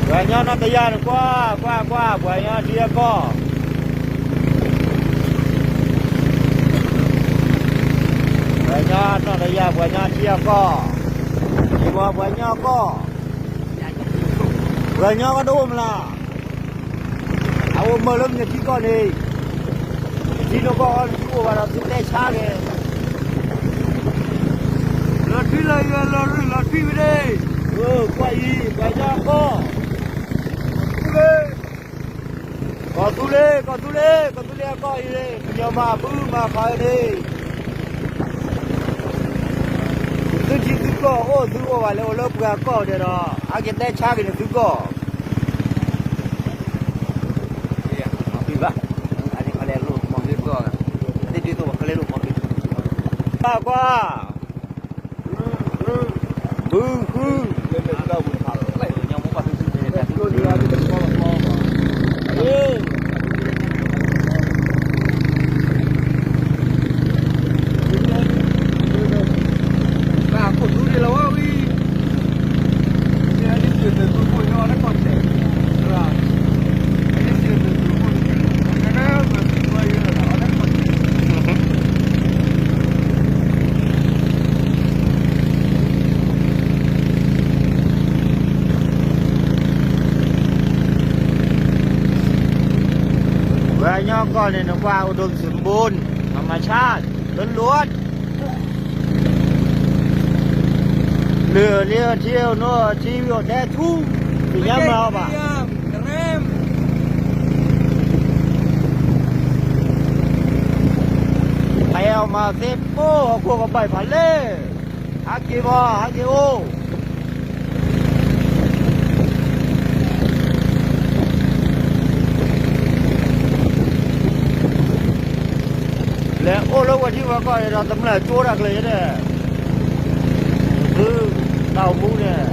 ပှၤကညီနီၢ်တယၢ်န့ၣ် ကွၢ်ကွၢ်ကွၢ် ပှၤကညီထံအကီၢ်, ပှၤကညီနီၢ်တယၢ် ပှၤကညီထံအကီၢ်, ယမ့ၢ်ပှၤကညီအကီၢ်, ပှၤကညီကဒိၣ်မလၤ, အအိၣ်မၢလၢပှၤကညီထံကီၢ်န့ၣ်, ထံနကီၢ်အီၤ နထံအိၣ်ဘၣ်ဒီးသုတဲဆါက့ၤ, လီၤထွံလီၤယွၤလီၤရူၢ်လီၤထွံဝဲန့ၣ်, ကွၢ်အံၤ ပှၤကညီအကီၢ်, ကီၢ်သူလ့ၤ ကီၢ်သူလ့ၤ ကီၢ်သူလ့ၤအကီၢ်အံၤန့ၣ် ပယီၤမၤဖုမၤဖးဝဲန့ၣ်, သုထံသုကီၢ်အိၣ်သုအိၣ်ဘၣ်လၢအိၣ်လၢပှၤကီၢ်ဒဲးဒီး အက့ၤတဲဆါက့ၤန့ၣ်သုကီၢ် ကွၢ်ကွၢ်, ဘုဃု, ဘၣ်ခိၣ်သူဒံးလီၤဝဲဝံၤ ပှၤကညီကီၢ်န့ၣ် နကွၢ် อุดมสมบูรณ์ ธรรมชาติล้วนๆ လၢလၢထံအိၣ်နိထံဝံၤအိၣ်ဒဲထူ သ့ၣ်ညါမၤအီၤဘၣ် ပှၤအီၣ်မၤသ့ပိၢ်ဟီၣ်ခိၣ်ကဘၣ်ဖးလဲၢ် ဟးက့ၤဘၣ် ဟးက့ၤအိၣ် လဲၤအိၣ်လၢဝဲထံဝဲကီၢ်န့ၣ်ဒီး တမျၢ်ကၠိတၢ်ကျဲၤယဲဒၣ် သုတၢ်အိၣ်မူန့ၣ်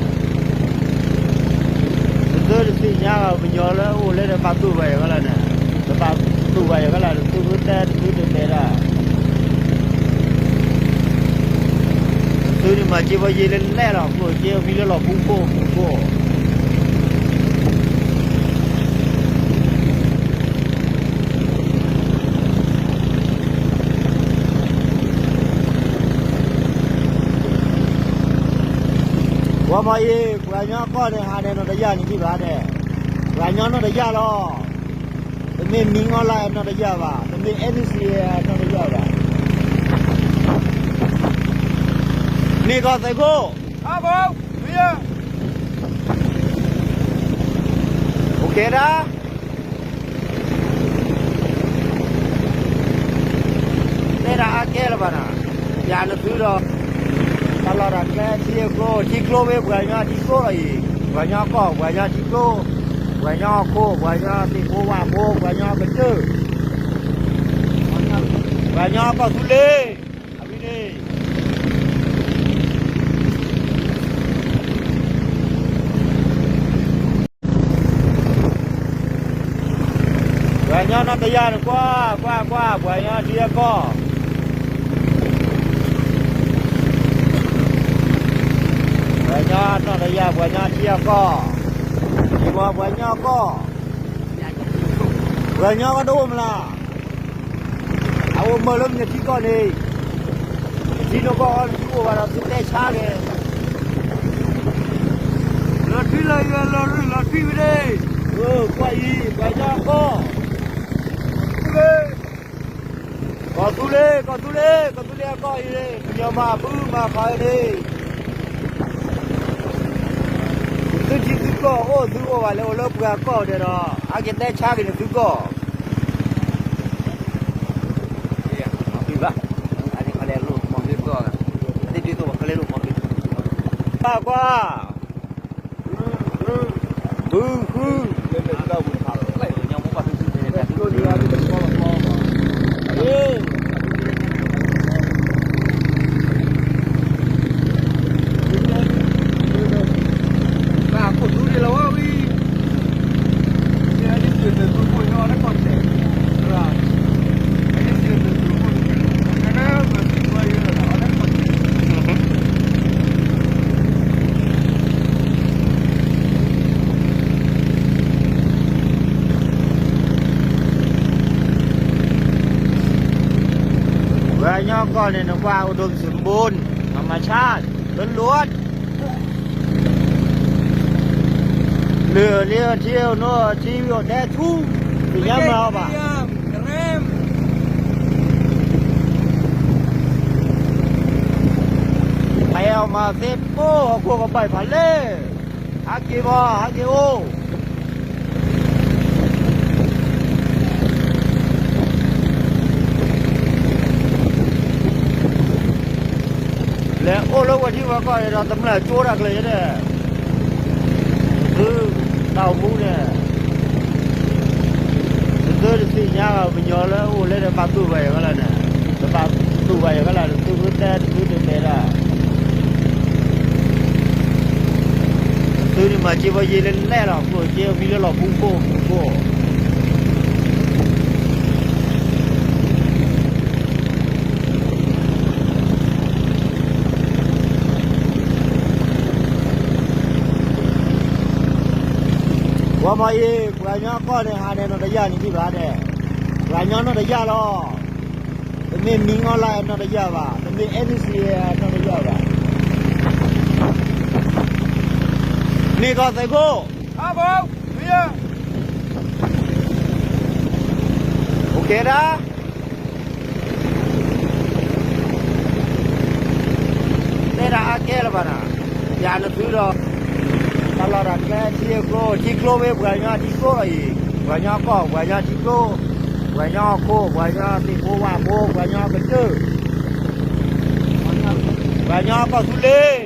သုတသ့ၣ်ညါဘၣ် ပညီလၢအိၣ်လၢတဘၣ်သူၣ်ဘၣ်ယဲၢ်ကလၢန့ၣ် တဘၣ်သူၣ်ဘၣ်ယဲၢ်ကလၢ သုကတဲသုတတဲဒၣ် သုန့ၣ်မၤစ့ဖီယ့လၢလဲၣ်လီၤ ကိၣ်စ့ဖီလၢလီၤပူၤကိၣ်ပူၤကိၣ် ပှၤမၤအံၤ ပှၤကညီကီၢ်န့ၣ် ဟးန့ၣ်နီၢ်တယၢ်န့ၣ်ဒံးဘၣ်န့ၣ် ပှၤကညီနီၢ်တယၢ်လီၤ တမ့ၢ်မံၤငီၢ်လၢ်နီၢ်တယၢ်ဘၣ် တမ့ၢ် NCA နီၢ်တယၢ်ဘၣ် မ့ၢ်ကီၢ်သုးခိၣ် အိၣ်ကဲဒၣ် တဲဒၣ်အါကဲလၢၤဘၣ်နၤ ယၤနသုဒီး တၢ်လီၢ်တၢ်ကျဲထံအကျိ ထံကျိမ့ၢ်ပှၤကညီထံကျိလီၤအံၤ ပှၤကညီကီၢ် ပှၤကညီထံကျိ ပှၤကညီဟီၣ်ခိၣ် ပှၤကညီသ့ၣ်ဖိဝၣ်ဖိ ပှၤကညီကတၢၢ် ပှၤကညီကီၢ်သူလ့ၤ အဝဲန့ၣ် ပှၤကညီနီၢ်တယၢ်န့ၣ် ကွၢ်ကွၢ်ကွၢ် ပှၤကညီထံအကီၢ် ပှၤကညီနီၢ်တယၢ် ပှၤကညီထံအကီၢ် ယမ့ၢ်ပှၤကညီအကီၢ် ပှၤကညီကဒိၣ်မလၤ အအိၣ်မၢလၢပှၤကညီထံကီၢ်န့ၣ် ထံနကီၢ်အီၤ နထံအိၣ်ဘၣ်ဒီးသုတဲဆါက့ၤ လီၤထွံလီၤယွၤလီၤရူၢ်လီၤထွံဝဲန့ၣ် ကွၢ်အံၤ ပှၤကညီအကီၢ် ကီၢ်သူလ့ၤ ကီၢ်သူလ့ၤ ကီၢ်သူလ့ၤအကီၢ်အံၤန့ၣ် ပယီၤမၤဖုမၤဖးဝဲန့ၣ် သုထံသုကီၢ်အိၣ်သုအိၣ်ဘၣ်လၢအိၣ်လၢပှၤကီၢ်ဒဲးဒီး အက့ၤတဲဆါက့ၤန့ၣ်သုကီၢ် ဘၣ် ကွၢ်ကွၢ် ဘုဃု ဘၣ်ခိၣ်သူဒံးလီၤဝဲဝံၤ အ ပှၤအိၣ်ဒိၣ်သုးဘိန့ၣ် မၤမၤဆါ လၢလိၣ် လၢလၢထံအိၣ်နီၢ်ထံအိၣ်တဲထူ သ့ၣ်ညါမၤအီၤဘၣ် ပှၤအဲၣ်အီၤမၤသ့ပိၢ် ဟီၣ်ခိၣ်ကဘၣ်ဖးလဲၢ် ဟးက့ၤဘၣ် ဟးက့ၤအိၣ် လဲၤအိၣ်လၢဝဲထံဝဲကီၢ်န့ၣ်ဒီး တမျၢ်ကၠိတၢ်ကျဲၤယဲဒၣ် သုတၢ်အိၣ်မူန့ၣ် သုတသ့ၣ်ညါဘၣ် ပညီလၢအိၣ်လၢတဘၣ်သူၣ်ဘၣ်ယဲၢ်ကလၢန့ၣ် တဘၣ်သူၣ်ဘၣ်ယဲၢ်ကလၢ သုဃုတဲ သုတတဲဒၣ် သုန့ၣ်မၤစ့ဖီယ့လၢလဲၣ်လီၤ ကျိၣ်စ့ဖံလၢလီၤဖူခိၣ်ဖူခိၣ် ပှၤမၤအံၤ ပှၤကညီကီၢ်န့ၣ် ဟးန့ၣ်နီၢ်တယၢ်န့ၣ်ဒံးဘၣ်န့ၣ် ပှၤကညီနီၢ်တယၢ်လီၤ တမ့ၢ်မံၤအီလၢနီၢ်တယၢ်ဘၣ် တမ့ၢ် NCA နီၢ်တယၢ်ဘၣ် မ့ၢ်ကီၢ်သုးခိၣ် OK ဒၣ် တဲဒၣ်အါကဲလၢၤဘၣ်နၤ, ယၤနသုဒီး တၢ်လီၢ်တၢ်ကျဲထံကျိ ထံကျိဝဲပှၤကညီထံကျိလီၤအံၤ, ပှၤကညီကီၢ် ပှၤကညီထံကျိ, ပှၤကညီဟီၣ်ခိၣ် ပှၤကညီသ့ၣ်ဖိဝၣ်ဖိ ပှၤကညီကစၢၢ်, ပှၤကညီကီၢ်သူလ့ၤ